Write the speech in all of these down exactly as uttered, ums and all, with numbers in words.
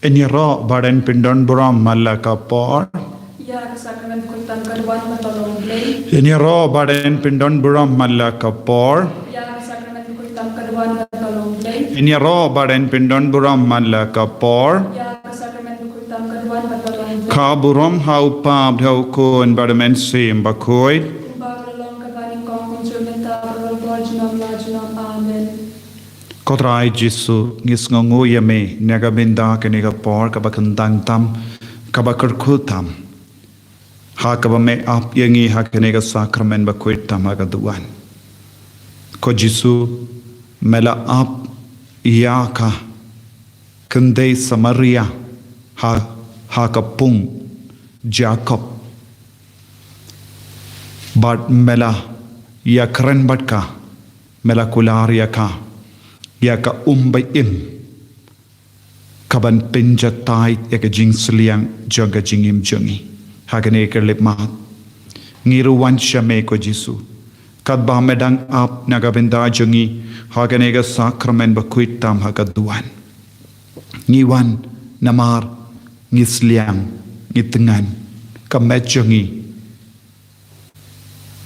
Ngin ïaroh ba ngin pyndon burom man la ka por. Ïa ka sakramen bakhuid tam ka duwan bad ka long Blei. Ngin ïaroh ba ngin pyndon burom man la ka por. Ïa ka sakramen bakhuid tam ka duwan bad ka long Blei. Ngin ïaroh ba ngin pyndon burom man la ka por. Ïa ka sakramen bakhuid tam ka duwan bad ka long Blei. Ka burom ha u Kpa bad ha u Khun bad ha u Mynsiem Bakhuid. Kumba ka la long, ka banyngkong, kumjuh mynta, bad ha ka por junom la junom. Amen. Ko Trai Jisu, ngi sngewnguh ïa me na ka bynta kane ka por kaba kyntang tam, kaba kyrkhu tam, ha kaba me ap ïa ngi ha kane ka sakramen bakhuid tam ha ka duwan. Ko Jisu, me la ap ïa ka khyndai Samaria ha, ha ka pung Jakob. Bad me la ïakren bad ka, me la kular ïa ka ïa ka um ba im, kaban pynjatai ïa ka jingsliang jong ka jingim jong ngi. Ha kane ka khyllipmat, ngi ruh wan sha me, ko Jisu, katba me dang ap na ka bynta jong ngi ha kane ka sakramen bakhuid tam ha ka duwan. Ngi wan namar ngi sliang, ngi thngan, ka met jong ngi,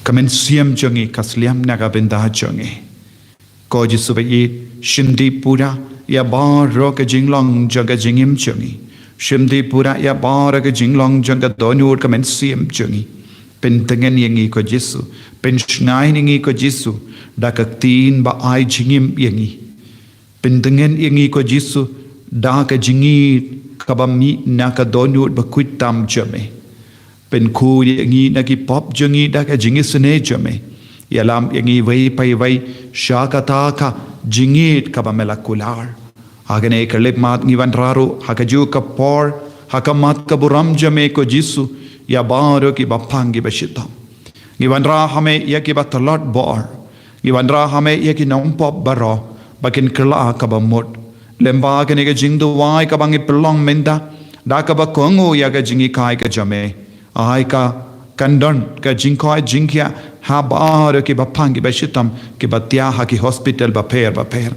ka mynsiem jong ngi ka sliang na ka bynta jong ngi. Ko Jisu ba ïeit, shim dih pura ïa baroh ka jinglong jong ka jingim jong ngi. Shim dih pura ïa baroh ka jinglong jong ka dohnud ka mynsiem jong ngi. Pyntngen ïa ngi, ko Jisu. Pynshngaiñ ïa ngi, ko Jisu, da ka ktien ba ai jingim ïa ngi. Pyntngen ïa ngi, ko Jisu, da ka jingïeit kaba mih na ka dohnud bakhuid tam jong me. Pynkhuid ïa ngi na ki pop jong ngi da ka jingisynei jong me. Ïalam ïa ngi iwei pa iwei sha kata ka jingïeit kaba me la kular. Ha kane ka khyllipmat ngi wanrah ruh ha kajuh ka por ha khmat ka burom jong me, ko Jisu, ïa baroh kiba pang kiba shitom. Ngi wanrah ha me ïa kiba tlot bor. Ngi wanrah ha me ïa ki nongpop baroh ba kin kylla kaba mut. Lyngba kane ka jingduwai kaba ngi pynlong mynta, da kaba kohnguh ïa ka jinghikai ka jong me, ai ka kyndon ka jingkoit jingkhiah ha baroh kiba pang kiba shitom, kiba thiah ha ki hospital bapher bapher.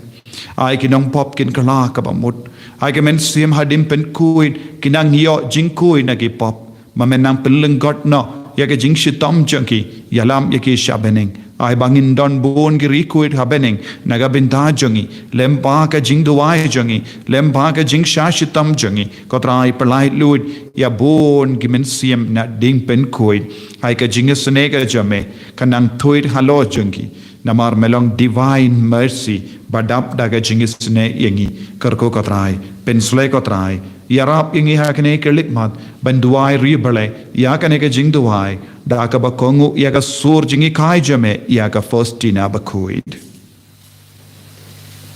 Ai ki nongpop kin kylla kaba mut. Ai ki mynsiem hadien pynkhuid kin nang ïoh jingkhuid na ki pop. Ma men nang pynlyngkot noh ïa ka jingshitom jong ki, ïalam ïa ki sha bneng. Ai ba ngin don bun ki riewkhuid ha bneng na ka bynta jong ngi, lyngba ka jingduwai jong ngi, lyngba ka jingshah shitom jong ngi. Ko Trai, pyllait luid ïa bun ki mynsiem na ding pynkhuid. Ai ka jingisynei ka jong me kan nang thuid halor jong ki. Namar me long Divine Mercy ba dap da ka jingisynei ïa ngi. Kyrkhu, ko Trai, pynshlei, ko Trai, ïarap ïa ngi ha kane ka khyllipmat ban duwai riewblei ïa kane ka jingduwai da kaba kohnguh ïa ka sur jinghikai jong me ïa ka Faustina bakhuid.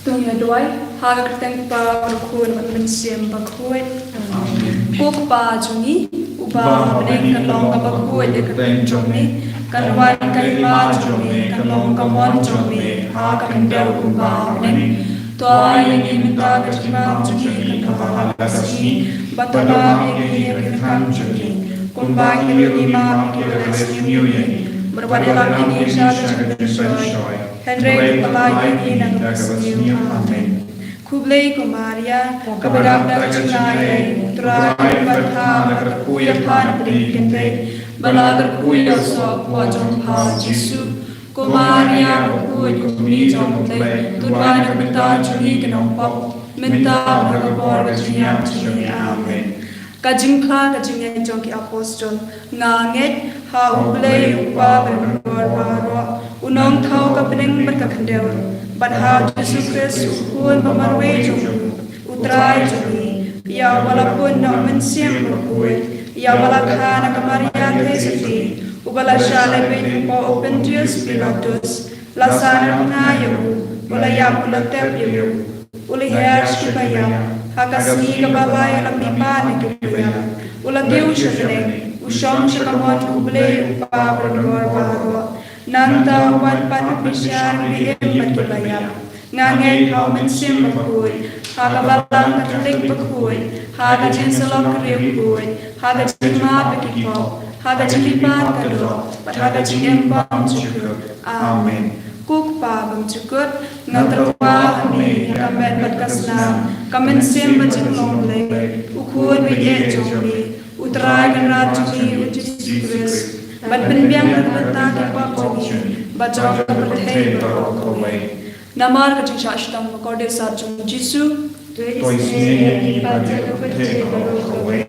To ngin duwai ha ka kyrteng u Kpa, bad u Khun bad u Mynsiem Bakhuid. Amen. Ko Kpa jong ngi uba ha bneng, kan long kaba khuid ïa ka kyrteng jong me. Kan wan ka hima jong me, kan long ka mon jong me ha ka khyndew kumba ha bneng. To ai ïa ngi mynta ka jingmam jong ngi kaba ha ka sngi, bad to map ïa ngi ïa ki kyrdan jong ngi, kumba ngi ruh ngi map ïa kito kiba sngewsih ïa ngi. Bad wat ïalam ïa ngi sha ka jingpynshoi, hynrei to pyllait ïa ngi na kaba sniew. Amen. Khublei ko Maria, kaba dap da ka jingaiei, u Trai u don bad pha, la kyrkhu ïa pha na pdeng ki kynthei, bad la kyrkhu ïa u soh hapoh jong pha u Jisu. Ko Maria bakhuid, ko Kmie jong U Blei, to duwai na ka bynta jong ngi ki nongpop, mynta bad ha ka por ka jingïap jong ngi. Amen. Ka jingphla ka jingngeit jong ki apostol. Nga ngeit ha U Blei U Kpa badonbor baroh, U Nongthaw ka bneng bad ka khyndew, bad ha U Jisu Khrist U Khun ba marwei jong U, U Trai jong ngi, ïa uba la pun na U Mynsiem Bakhuid, ïa uba la kha na ka Maria Theisotti, uba la shah lehbeiñ hapoh u Pontius Pilatus, la sahnarphna ïa u, u la ïap, u la tep ïa u, u la hiar sha ki baïap, ha ka sngi kaba lai u la mihpat na ki baïap, u la kiew sha bneng, u shong sha ka mon U Blei U Kpa badonbor baroh. Nangta un wan pat ban bishar ïa ki im bad ki baïap. Nga ngeit ha U Mynsiem Bakhuid, ha ka Balang Katholik bakhuid, ha ka jingsyllok riewkhuid, ha ka jingmap ïa ki pop, ha ka jingkyrpad ka doh, bad ha ka jingim bymjukut. Amen. Ko Kpa bymjukut, nga tyrwa ha me ïa ka met bad ka snam, ka mynsiem bad jinglong Blei, U Khun baïeit jong me, U Trai Kynrad jong ngi U Jisu Khrist, ban pynbiang na ka bynta ki pop jong ngi bad jong ka pyrthei baroh kawei. Namar ka jingshah shitom bakordit sat jong U Jisu, to isynei ïa ngi bad ïa ka pyrthei baroh kawei.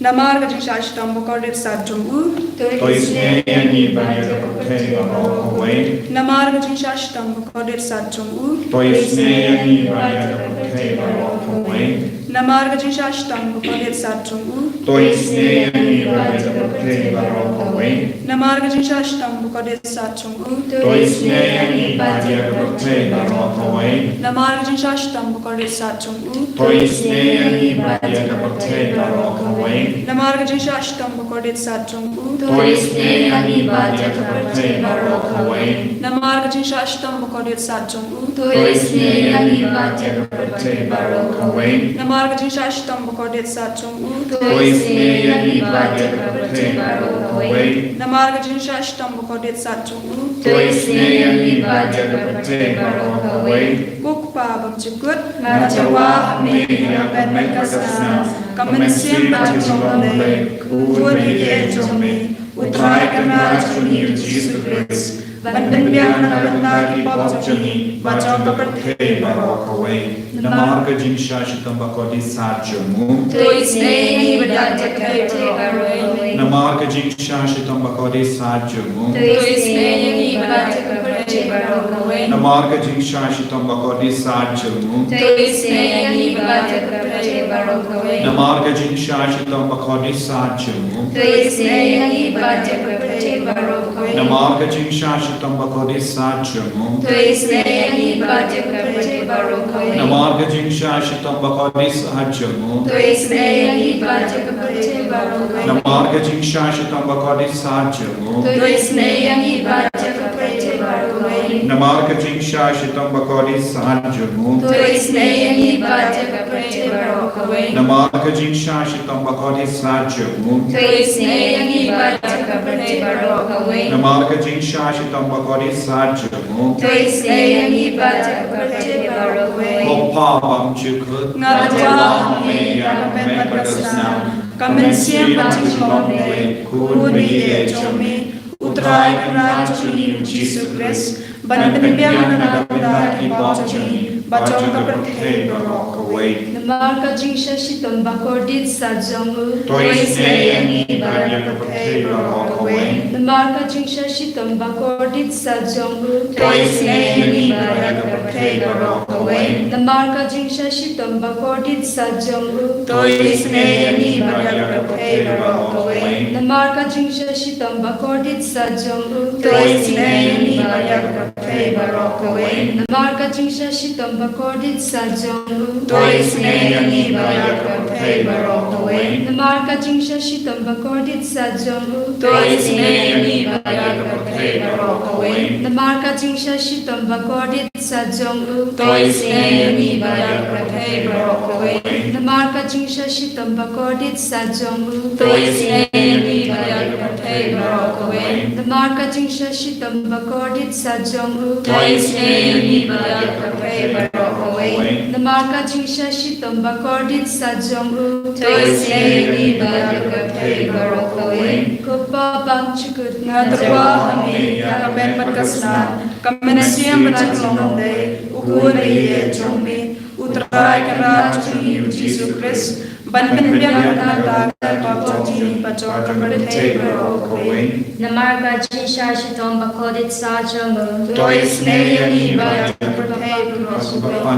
Namar ka jingshah shitom bakordit sat jong U, to isynei ïa ngi bad ïa ka pyrthei baroh kawei. Namar ka jingshah shitom bakordit sat jong U, to isynei ïa ngi bad ïa ka pyrthei baroh kawei. Namar ka jingshah shitom bakordit sat jong U, to isynei ïa ngi bad ïa ka pyrthei baroh kawei. Namar ka jingshah shitom bakordit sat jong U, to isynei ïa ngi bad ïa ka pyrthei baroh kawei. Namar ka jingshah shitom bakordit sat jong U, to isynei ïa ngi bad ïa ka pyrthei baroh kawei. Namar ka jingshah shitom bakordit sat jong U, to isynei ïa ngi bad ïa ka pyrthei baroh kawei. Namar ka jingshah shitom bakordit sat jong U, to isynei ïa ngi bad ïa ka pyrthei baroh kawei. Namar ka jingshah shitom bakordit sat jong U, to isynei ïa ngi bad ïa ka pyrthei baroh kawei. Namar ka jingshah shitom bakordit sat jong U, to isynei ïa ngi bad ïa ka pyrthei baroh kawei. Ko Kpa bymjukut, nga tyrwa ha me ïa ka met bad ka snam, ka mynsiem bad jinglong Blei, U Khun baïeit jong me, U Trai Kynrad jong ngi U Jisu Khrist, ban pynbiang na ka bynta ki pop jong ngi bad jong ka pyrthei baroh kawei. Namar ka jingshah shitom bakordit sat jong U, to isynei ïa ngi bad ïa ka pyrthei baroh kawei. Namar ka jingshah shitom bakordit sat jong U, to isynei ïa ngi bad ïa ka pyrthei baroh kawei. Namar ka jingshah shitom bakordit sat jong U, to isynei ïa ngi bad ïa ka pyrthei baroh kawei. Namar ka jingshah shitom bakordit sat jong U, to isynei ïa ngi bad ïa ka pyrthei baroh kawei. Namar ka jingshah shitom bakordit sat jong U, to isynei ïa ngi bad ïa ka pyrthei baroh kawei. Namar ka jingshah shitom bakordit sat jong U, to isynei ïa ngi bad ïa ka pyrthei baroh kawei. Namar ka jingshah shitom bakordit sat jong U, to isynei ïa ngi bad ïa ka pyrthei baroh kawei. Namar ka jingshah shitom bakordit sat jong U, to isynei ïa ngi bad ïa ka pyrthei baroh kawei. Namar ka jingshah shitom bakordit sat jong U, to isynei ïa ngi bad ïa ka pyrthei baroh kawei. Namar ka jingshah shitom bakordit sat jong U, to isynei ïa ngi bad ïa ka pyrthei baroh kawei. Ko Kpa bymjukut, nga tyrwa ha me ïa ka met bad ka snam, ka mynsiem bad jinglong Blei, U Khun baïeit jong me, U Trai Kynrad jong ngi U Jisu Khrist, ban pynbiang na ka bynta ki pop jong ngi bad jong ka pyrthei baroh kawei. Namar ka jingshah shitom bakordit sat jong U, to isynei ïa ngi bad ïa ka pyrthei baroh kawei. Namar ka jingshah shitom bakordit sat jong U, to isynei ïa ngi bad ïa ka pyrthei baroh kawei. Namar ka jingshah shitom bakordit sat jong U, to isynei ïa ngi bad ïa ka pyrthei baroh kawei. Namar ka jingshah shitom bakordit sat jong U, to isynei ïa ngi bad ïa ka pyrthei baroh kawei. Namar ka jingshah shitom bakordit sat jong U, to isynei ïa ngi bad ïa ka pyrthei baroh kawei. Namar ka jingshah shitom bakordit sat jong U, to isynei ïa ngi bad ïa ka pyrthei baroh kawei. Namar ka jingshah shitom bakordit sat jong U, to isynei ïa ngi bad ïa ka pyrthei baroh kawei. Namar ka jingshah shitom bakordit sat jong U, to isynei ïa ngi bad ïa ka pyrthei baroh kawei. Namar ka jingshah shitom bakordit sat jong U, to isynei ïa ngi bad ïa ka pyrthei baroh kawei. Namar ka jingshah shitom bakordit sat jong U, to isynei ïa ngi bad ïa ka pyrthei baroh kawei. Ko Kpa bymjukut, nga tyrwa ha me ïa ka met bad ka snam, ka mynsiem bad ka jinglong Blei, U Khun baïeit jong me, U Trai Kynrad jong ngi U Jisu Khrist, ban pynbiang na ka bynta ki pop jong ngi bad jong ka pyrthei baroh kawei. Namar ka jingshah shitom bakordit sat jong U, to isynei ïa ngi bad ïa ka pyrthei baroh kawei.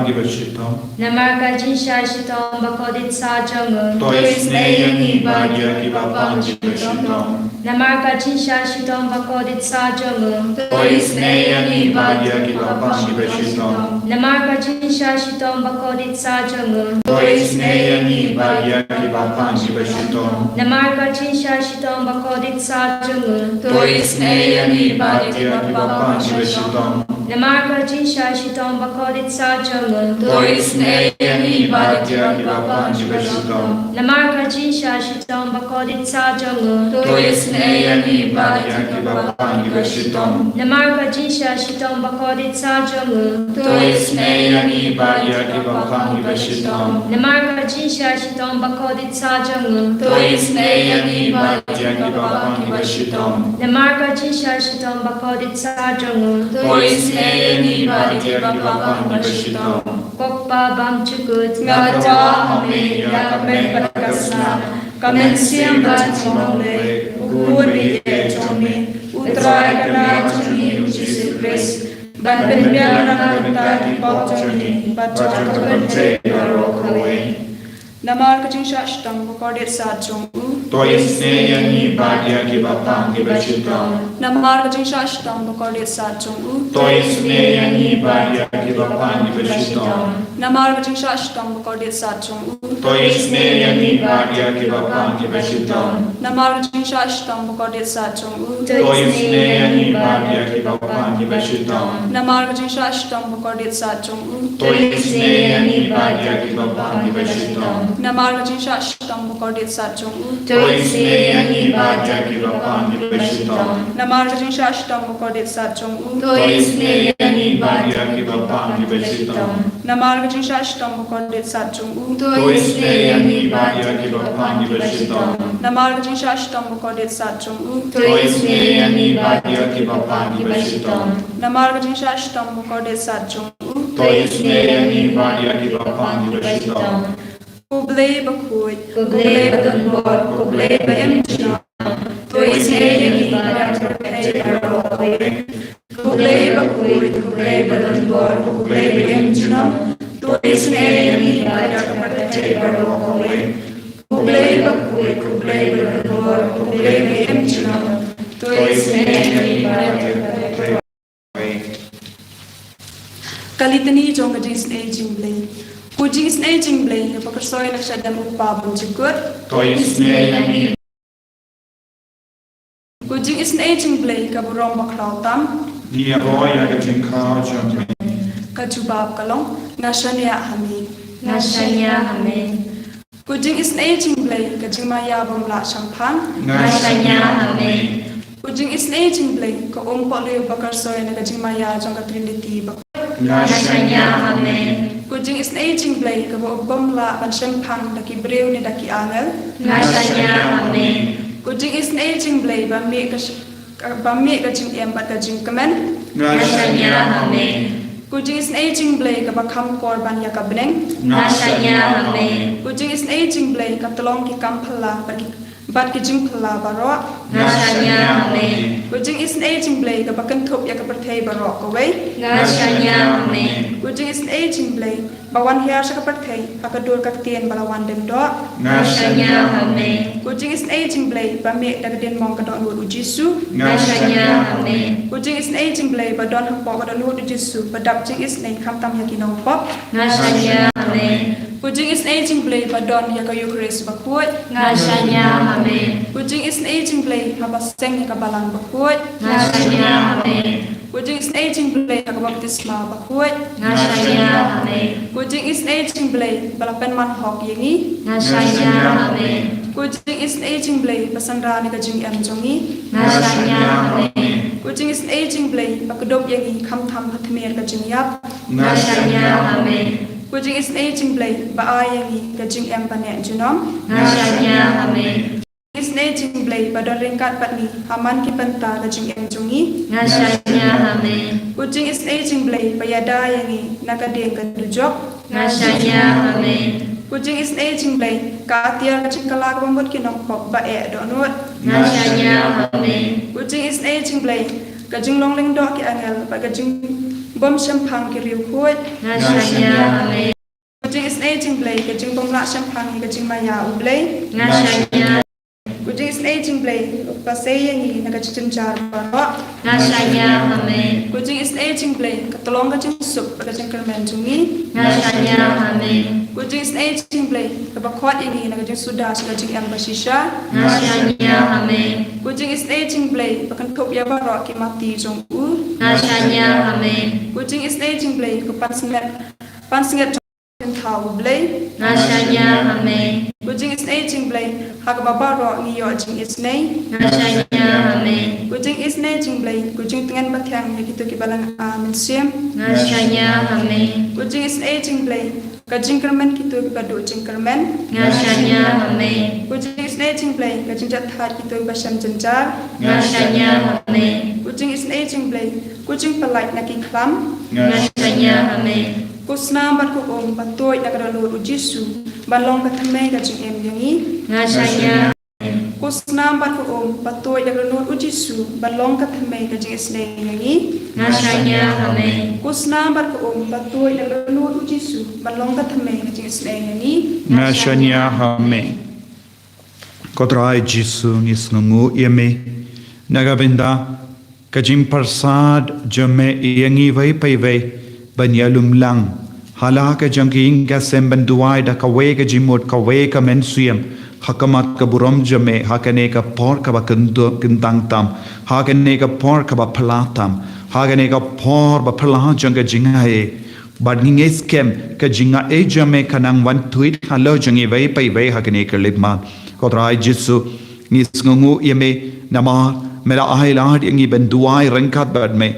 Namar ka jingshah shitom bakordit sat jong U, to isynei ïa ngi bad ïa ki bapang kiba shitom. Namar ka jingshah shitom bakordit sat jong U, to isynei ïa ngi bad ïa ki bapang kiba shitom. Namar ka jingshah shitom bakordit sat jong U, to isynei ïa ngi bad ïa ki bapang kiba shitom. Namar ka jingshah shitom bakordit sat jong U, to isynei ïa ngi bad ïa ki bapang kiba shitom. Namar ka jingshah shitom ba kordit sa jong u. To isynei ïa ngi bad ïa kiba pang kiba shitom. Namar ka jingshah shitom ba kordit sa jong u. To isynei ïa ngi bad ïa kiba pang kiba shitom. Namar ka jingshah shitom ba kordit sa jong u. To isynei ïa ngi bad ïa kiba pang kiba shitom. Namar ka jingshah shitom ba kordit sa jong u. To isynei ïa ngi bad ïa kiba pang kiba shitom. Namar ka jingshah shitom ba kordit sa jong u. To isynei ïa ngi bad ïa kiba pang kiba shitom. Ko Kpa bymjukut, nga kwah ha me ïa ka met bad ka snam, ka mynsiem bad ka jinglong lei, u Khun baieit jong me, U Trai Kynrad jong ngi U Jisu Khrist, ban pynbiang na ka bynta ki pop jong ngi bad jong ka pyrthei baroh kawei. Namar ka jingshah shitom ba kordit sa jong u. To isynei ïa ngi bad ïa kiba pang kiba shitom. Namar ka jingshah shitom ba kordit sa jong u. To isynei ïa ngi bad ïa kiba pang kiba shitom. Namar ka jingshah shitom ba kordit sa jong u. To isynei ïa ngi bad ïa kiba pang kiba shitom. Namar ka jingshah shitom ba kordit sa jong u. To isynei ïa ngi bad ïa kiba pang kiba shitom. Namar ka jingshah shitom ba kordit sa jong u. To isynei ïa ngi bad ïa kiba pang kiba shitom. Namar ka jingshah shitom ba kordit sa jong u. To isynei ïa ngi bad ïa kiba pang kiba shitom. Namar ka jingshah shitom ba kordit sa jong u. To isynei ïa ngi bad ïa kiba pang kiba shitom. Namar ka jingshah shitom ba kordit sa jong u. To isynei ïa ngi bad ïa kiba pang kiba shitom. Namar ka jingshah shitom ba kordit sa jong u. To isynei ïa ngi bad ïa kiba pang kiba shitom. Namar ka jingshah shitom ba kordit sa jong u. To isynei ïa ngi bad ïa kiba pang kiba shitom. Ko Blei bakhuid, ko Blei badonbor, ko Blei ba im junom. To isynei ïa ngi bad ïa ka pyrthei baroh kawei. Ko Blei bakhuid, ko Blei badonbor, ko Blei ba im junom. To isynei ïa ngi bad ïa ka pyrthei baroh kawei. Ko Blei bakhuid, ko Blei badonbor, ko Blei ba im junom. To isynei ïa ngi bad ïa ka pyrthei. Ka litany jong ka jingisynei jong U Blei. Ko jingisynei jong U Blei, kaba kyrshoi na ka shadem U Kpa bymjukut. To isynei ïa ngi. Ko jingisynei jong U Blei, ka burom bakhraw tam. Ngi ïaroh ïa ka jingkhaw jong me. Ka jubab ka long, nga shaniah ha me. Nga shaniah ha me. Ko jingisynei jong U Blei, ka jingmaïa bym lah shemphang. Nga shaniah ha me. Ko jingisynei jong U Blei, ka umpohliew ba kyrshoi na ka jingmaïa jong ka Trinity bakhuid. Nga shaniah ha me. Ko jingisynei jong U Blei, kaba u bym lah ban shemphang da ki briew ne da ki angel. Nga shaniah ha me. Ko jingisynei jong U Blei, ba mih ka sh-, ka, ba mih ka jingim bad ka jingkmen. Nga shaniah ha me. Ko jingisynei jong U Blei, kaba kham kor ban ïa ka bneng. Nga shaniah ha me. Ko jingisynei jong U Blei, ka tyllong ki kam phylla bad ki, bad ki jingphylla baroh. Nga shaniah ha me. Ko jingisynei jong U Blei, kaba kynthup ïa ka pyrthei baroh kawei. Nga shaniah ha me. Ko jingisynei jong U Blei, ba wan hiar sha ka pyrthei ha ka dur ka ktien ba la wan dyndoh. Nga shaniah ha me. Ko jingisynei jong U Blei, ba mih da ka dienmong ka dohnud U Jisu. Nga shaniah ha me. Ko jingisynei jong U Blei, ba don hapoh ka dohnud U Jisu, ba dap jingisynei khamtam ïa ki nongpop. Nga shaniah ha me. Ko jingisynei jong U Blei, ba don ïa ka Eukharist bakhuid. Nga shaniah ha me. Ko jingisynei jong U Blei, haba seng ïa ka balang bakhuid. Nga shaniah ha me. Ko jingisynei jong U Blei, ha ka baptisma bakhuid. Nga shaniah ha me. Ko jingisynei jong U Blei, ba la pynman hok ïa ngi. Nga shaniah ha me. Ko jingisynei jong U Blei, ba synran ïa ka jingim jong ngi. Nga shaniah ha me. Ko jingisynei jong U Blei, ba kdup ïa ngi khamtam ha tmier ka jingïap. Nga shaniah ha me. Ko jingisynei jong U Blei, ba ai ïa ngi ka jingim ba neh junom. Nga shaniah ha me. Jingisynei jong U Blei, ba don ryngkat bad ngi ha man ki bynta ka jingim jong ngi. Nga shaniah ha me. Ko jingisynei jong U Blei, ba ïada ïa ngi na ka dieng ka dujok. Nga shaniah ha me. Ko jingisynei jong U Blei, ka atiar ka jingkylla ka bamut ki nongpop ba eh dohnud. Nga shaniah ha me. Ko jingisynei jong U Blei, ka jinglong lyngdoh ki angel bad ka jingbymshemphang ki riewkhuid. Nga shaniah ha me. Ko jingisynei jong U Blei, ka jingbymlah shemphang ïa ka jingmaïa U Blei. Nga shaniah. Ko jingisynei jong U Blei, ba sei ïa ngi na ka jingjynjar baroh. Nga shaniah ha me. Ko jingisynei jong U Blei, ka tyllong ka jingsuk bad ka jingkyrmen jong ngi. Nga shaniah ha me. Ko jingisynei jong U Blei, kaba khot ïa ngi na ka jingsuda sha ka jingim bashisha. Nga shaniah ha me. Ko jingisynei jong U Blei, ba kynthup ïa baroh ki mati jong u. Nga shaniah ha me. Ka jingisynei jong U Blei ka pansngiat, pansngiat jong ka thaw U Blei. Nga shaniah ha me. Ka jingisynei jong U Blei ha kaba baroh ngi ïoh jingisynei. Nga shaniah ha me. Ka jingisynei jong U Blei ka jingtngen bathiang ïa kito kiba la ai mynsiem. Nga shaniah ha me. Ka jingisynei jong U Blei ka jingkyrmen kito kiba duh jingkyrmen. Nga shaniah ha me. Ka jingisynei jong U Blei ka jingjahthait kito kiba shem jynjar. Nga shaniah ha me. Ka jingisynei jong U Blei ka jingpyllait na ki khlam. Nga shaniah ha me. Ka snam bad ka um ba tuid na ka dohnud U Jisu ban long ka thymmei ka jingim ïa ngi. Nga shaniah. Ka snam bad ka um ba tuid na ka dohnud U Jisu ban long ka thymmei ka jingisynei ïa ngi. Nga shaniah ha me. Ka snam bad ka um ba tuid na ka dohnud U Jisu ban long ka thymmei ka jingisynei ïa ngi. Nga shaniah ha me. Ko Trai Jisu, ngi sngewnguh ïa me na ka bynta ka jingpyrsad jong me ïa ngi iwei pa iwei ban ïalum lang ha la ka jong ka ïing ka sem ban duwai da kawei ka jingmut, kawei ka mynsiem ha khmat ka burom jong me ha kane ka por kaba kyntu-, kyntang tam, ha kane ka por kaba phylla tam, ha kane ka por ba phylla jong ka jingaiei. Bad ngi ngeit skhem ka jingaiei jong me ka nang wan tuid halor jong ngi iwei pa iwei ha kane ka khyllipmat. Ko Trai Jisu, ngi sngewnguh ïa me namar me la ai lad ïa ngi ban duwai ryngkat bad me,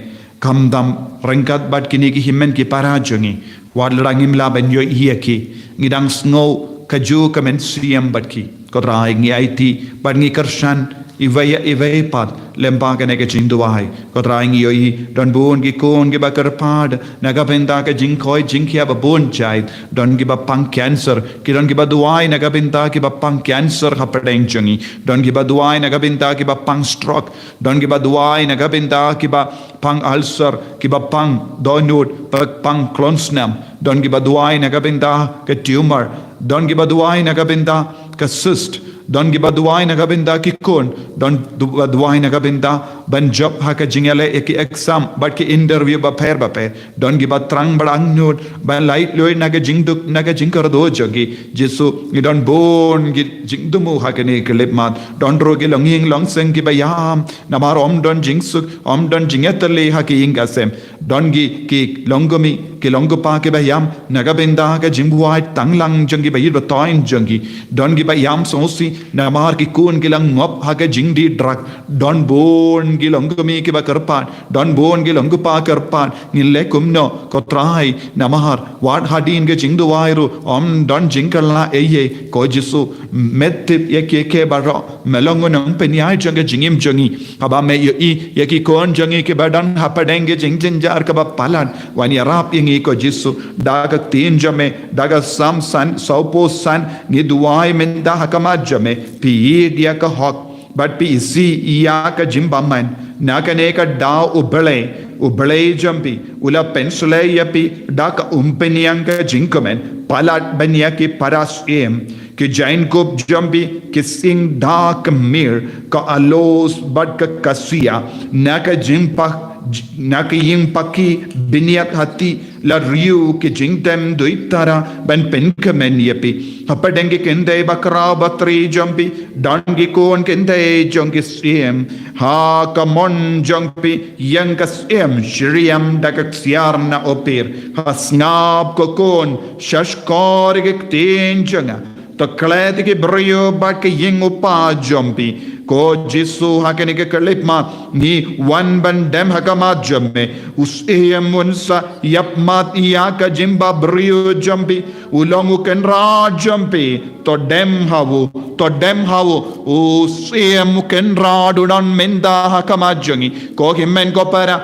khamtam ryngkat bad kine ki hynmen ki para jong ngi. Wat lada ngim lah ban ïohi ïa ki, ngi dang sngew kajuh ka mynsiem bad ki. Ko Trai, ngi aiti bad ngi kyrshan iwei ïa iwei pat lyngba kane ka jingduwai. Ko Trai, ngi ïohi don bun ki khun kiba kyrpad na ka bynta ka jingkoit jingkhiah ba bun jait. Don kiba pang cancer, ki don kiba duwai na ka bynta kiba pang cancer hapdeng jong ngi. Don kiba duwai na ka bynta kiba pang stroke. Don kiba duwai na ka bynta kiba pang ulcer, kiba pang dohnud, ba pang klonsnam. Don kiba duwai na ka bynta ka tumor. Don kiba duwai na ka bynta ka cyst. Don kiba duwai na ka bynta ki khun. Don du-, duwai na ka bynta ban jop ha ka jingïaleh ïa ki exam bad ki interview bapher bapher. Don kiba thrang bad angnud ban laitluid na ka jingduk, na ka jingkyrduh jong ki. Jisu, ngi don bun ki jingthmu ha kane ka khyllipmat. Don ruh ki longïing longseng kiba ïam namar ym don jingsuk, ym don jingïatylli ha ka ïing ka sem. Don ki, ki longkmie, ki longkpa kiba ïam na ka bynta ka jingbuaid tang lang jong ki ba ïeit ba thoiñ jong ki. Don kiba ïam sngewsih namar ki khun ki la ngop ha ka jingdih drug. Don bun ki longkmie kiba kyrpad, don bun ki longkpa kyrpad. Ngin leh kumno, ko Trai, namar wat hadien ka jingduwai ruh ym don jingkylla ei ei. Ko Jisu, me tip ïa kiei kiei baroh, me long u nongpynïaid jong ka jingim jong ngi. Haba me ïohi ïa ki khun jong ngi kiba don hapdeng ka jingjynjar kaba palat, wan ïarap ïa ngi, ko Jisu, da ka ktien jong me, da ka Salm san, sawphew san, ngi duwai mynta ha khmat jong me, peit ïa ka hok bad peit ïa ka jingbymman. Na kane ka daw U Blei, U Blei jong phi u la pynshlei ïa phi da ka umphniang ka jingkmen. Palat ban ïa ki para syiem, ki jaiñkup jong phi ki sing da ka mir, ka aloes bad ka kasia. Na ka jingpa-, na ka ïing paki bniat hati la riew ki jingtem duitara ban pynkmen ïa phi. Hapdeng ki kynthei bakhraw batri jong phi don ki khun kynthei jong ki syiem. Ha ka mon jong phi ïeng ka syiem shriam da ka ksiar na Ophir. Ha sngap ka khun sha shkor ïa ka ktien jong nga. To klet ïa ki briew bad ka ïing u Pa jong phi. Ko Jisu, ha kane ka khyllipmat ngi wan ban dem ha khmat jong me. U Syiem un sa ïapmat ïa ka jingbabriew jong phi. U long u Kynrad jong phi. To dem ha u, to dem ha u. U Syiem u Kynrad u don mynta ha khmat jong ngi. Ko hynmen ko para,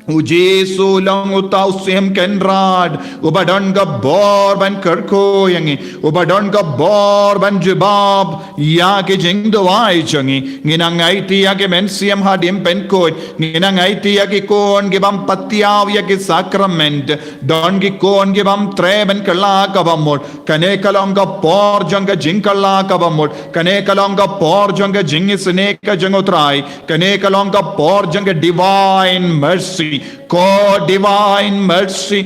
U Jisu u long uta u Syiem Kynrad uba don ka bor ban kyrkhu ïa ngi, uba don ka bor ban jubab ïa ki jingduwai jong ngi. Ngi nang aiti ïa ki mynsiem hadien pynkhuid, ngi nang aiti ïa ki khun ki bym patiaw ïa ki sakrament. Don ki khun ki bym treh ban kylla kaba mut. Kane ka long ka por jong ka jingkylla kaba mut. Kane ka long ka por jong ka jingisynei ka jong U Trai. Kane ka long ka por jong ka divine mercy. Ko divine mercy,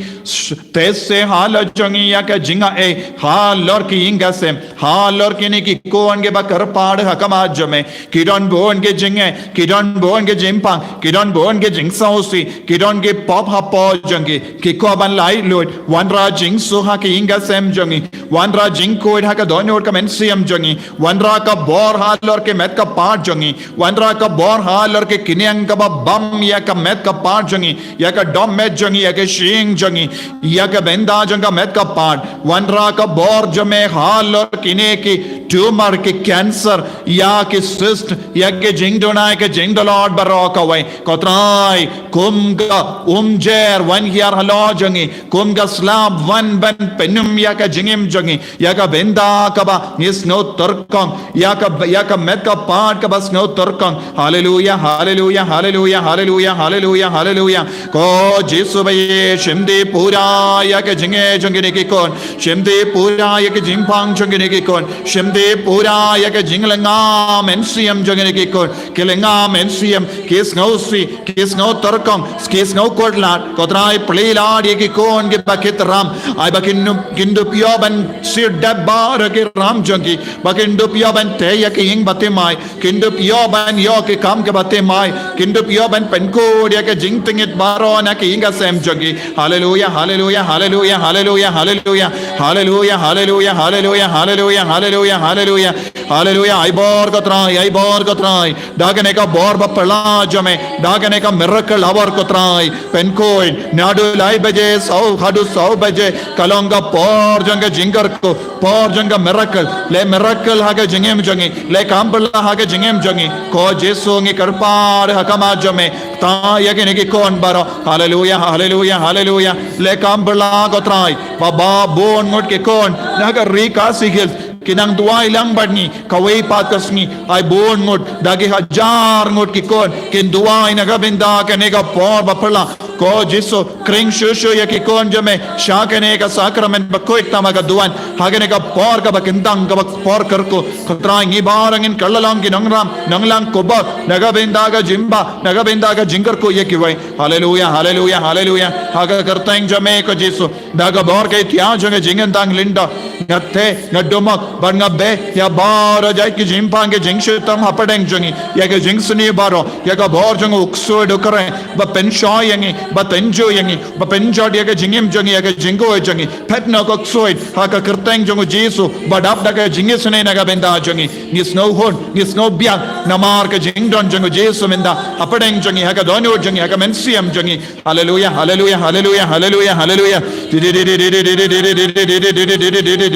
te se halor jong ngi ïa ka jingai halor ki ïing ki sem, halor kine ki khun kiba kyrpad ha khmat jong me. Ki don bun ki jingai, ki don bun ki jingpang, ki don bun ki jingsngewsih, ki don ki pop hapoh jong ki, ki kwah ban laitluid. Wanrah jingsuk ha ki ïing ki sem jong ngi. Wanrah jingkhuid ha ka dohnud ka mynsiem jong ngi. Wanrah ka bor halor ki met ka phad jong ngi. Wanrah ka bor halor ki kynja kaba bam ïa ka met ka phad jong ngi, ïa ka dohmed jong ngi, ïa ka shyieng jong ngi, ïa ka bynta jong ka met ka phad. Wanrah ka bor jong me halor kine ki tumor, ki cancer, ïa ki cyst, ïa ki jingduna, ïa ki jingdolor baroh kawei. Ko Trai, kum ka umjer wan hiar halor jong ngi, kum ka slap wan ban pynïap ïa ka jingim jong ngi, ïa ka bynta kaba ngi sngew tyrkhong, ïa ka, ïa ka met ka phad kaba sngew tyrkhong. Haleluia, haleluia, haleluia, haleluia, haleluia, haleluia. Ko Jisu ba ïeit, shim dih pura ïa ka jingai jong kine ki khun, shim dih pura ïa ka jingpang jong kine ki khun, shim dih pura ïa ka jinglynga mynsiem jong kine ki khun. Ki lynga mynsiem, ki sngewsih, ki sngew tyrkhong, ki sngew kut lad. Ko Trai, plie lad ïa ki khun kiba kit ram. Ai ba kin dup, kin dup ïoh ban sir dap baroh ki ram jong ki. Ba kin dup ïoh ban tei ïa ki ïing ba thymmai. Kin dup ïoh ban ïoh ki kam kiba thymmai. Kin dup ïoh ban pynkhuid ïa ka jingtngit baroh na ki ïing ki sem jong ki. Haleluia, haleluia, haleluia, haleluia, haleluia. Haleluia, haleluia, haleluia, haleluia, haleluia, haleluia. Haleluia, ai bor ko Trai, ai bor ko Trai. Da kane ka bor ba phylla jong me, da kane ka miracle hour ko Trai. Pynkhuid, naduh lai baje, saw, haduh saw baje, ka long ka por jong ka jingkyrkhu, por jong ka miracle. Leh miracle ha ka jingim jong ngi, leh kam phylla ha ka jingim jong ngi. Ko Jisu ngi kyrpad ha khmat jong me, tei ïa kine ki khun baroh. Haleluia, haleluia, haleluia. Leh kam phylla ko Trai, ba, ba bun ngut ki khun na ka ri Khasi Hills ki nang duwai lang bad ngi, kawei pat ka sngi, ai bun ngut, da ki hajar ngut ki khun kin duwai na ka bynta kane ka por ba phylla. Ko Jisu, khring shuh shuh ïa ki khun jong me sha kane ka sakramen bakhuid tam ha ka duwan, ha kane ka por kaba kyntang, kaba por kyrkhu. Ko Trai, ngi baroh ngin kylla long ki nongrim, nonglang khublei na ka bynta ka jingbha, na ka bynta ka jingkyrkhu ïa kiwei. Haleluia, haleluia, haleluia. Ha ka kyrteng jong me ko Jisu, da ka bor ka ïtiar jong ka jingkyntang lyndoh, nga theh, nga dumok bad nga beh ïa baroh jait ki jingpang, ki jingshitom hapdeng jong ngi, ïa ki jingsniew baroh, ïa ka bor jong u ksuid u kren ba pynshoi ïa ngi, ba tynjuh ïa ngi, ba pynjot ïa ka jingim jong ngi, ïa ka jingkhuid jong ngi. Phet noh ko ksuid ha ka kyrteng jong u Jisu, ba dap da ka jingisynei na ka bynta jong ngi. Ngi sngewhun, ngi sngewbiang namar ka jingdon jong u Jisu mynta hapdeng jong ngi, ha ka dohnud jong ngi, ha ka mynsiem jong ngi. Haleluia, haleluia, haleluia, haleluia, haleluia.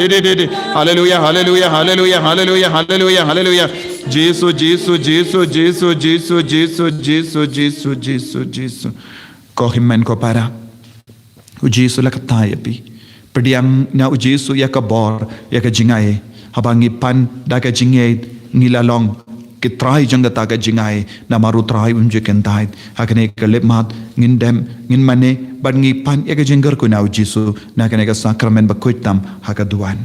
Haleluia, haleluia, haleluia, haleluia, haleluia, haleluia. Jisu, Jisu, Jisu, Jisu. Ko hynmen ko para, u Jisu la kata ïa phi. Pdiang na u Jisu ïa ka bor, ïa ka jingai. Haba ngi pan da ka jingai, ngi la long ki trai jong kata ka jingai, namar u Trai um ju kyntait. Ha kane ka lipmat ngin dem, ngin mane bad ngi pan ïa ka jingkyrkhu na u Jisu na kane ka sakramen bakhuid tam ha ka duwan.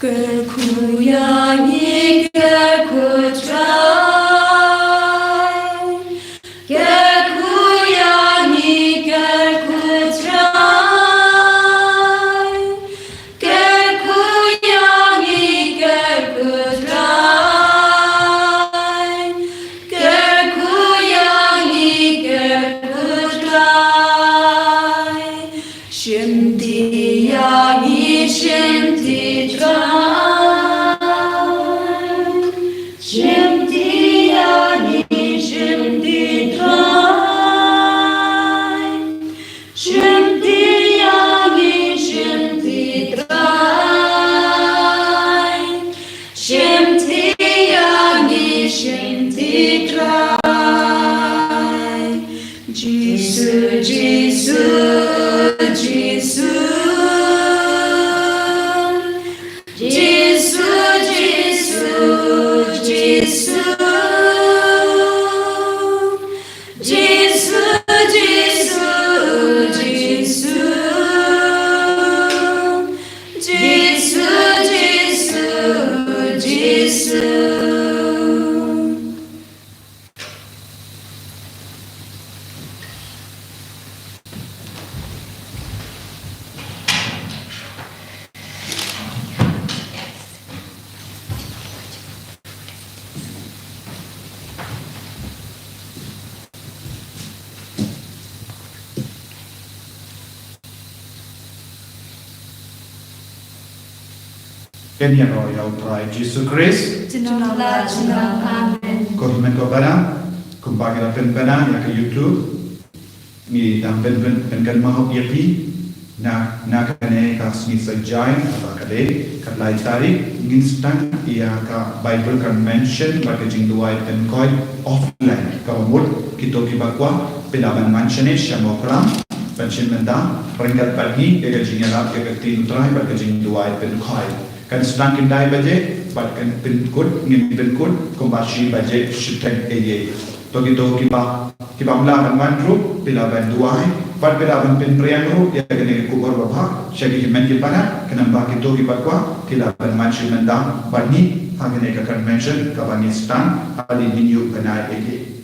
Kyrkhu ïa ngi, kyrkhu Trai. Kyrkhu ïa ngi, kyrkhu Trai. Kyrkhu ïa ngi, kyrkhu Trai. Kyrkhu ïa ngi, kyrkhu Trai. Shim dih ïa ngi, shim dih Trai. Kan ïaroh ïa U Trai Jisu Khrist. Jngoh la jngoh. Amen. Ko hynmen ko para, kumba ngi la pynbna ïa ka YouTube, ngi dang pyn pyn pyn kan mahop ïa phi na na kane ka sngi Saitjaiñ, kaba ka dei ka lai tarik, ngin sdang ïa ka Bible Convention bad ka jingduwai pynkoit offline, kaba mut kito kiba kwah phi lah ban wan shane sha Mawklam ban shim bynta ryngkat bad ngi ïa ka jingïalap ïa ka ktien U Trai bad ka jingduwai pynkoit. Kan sdang khyndai baje bad kan pynkut, ngin pynkut kumba shi baje shiteng eiei. To kito kiba kiba ym lah ban wan ruh, phi lah ban duwai bad phi lah ban pynpriang ruh ïa kane ka khubor babha sha ki hynmen ki para, khnang ba kito kiba kwah ki lah ban wan shim bynta bad ngi ha kane ka convention kaba ngi sdang ha ka hynñiew bnai eiei.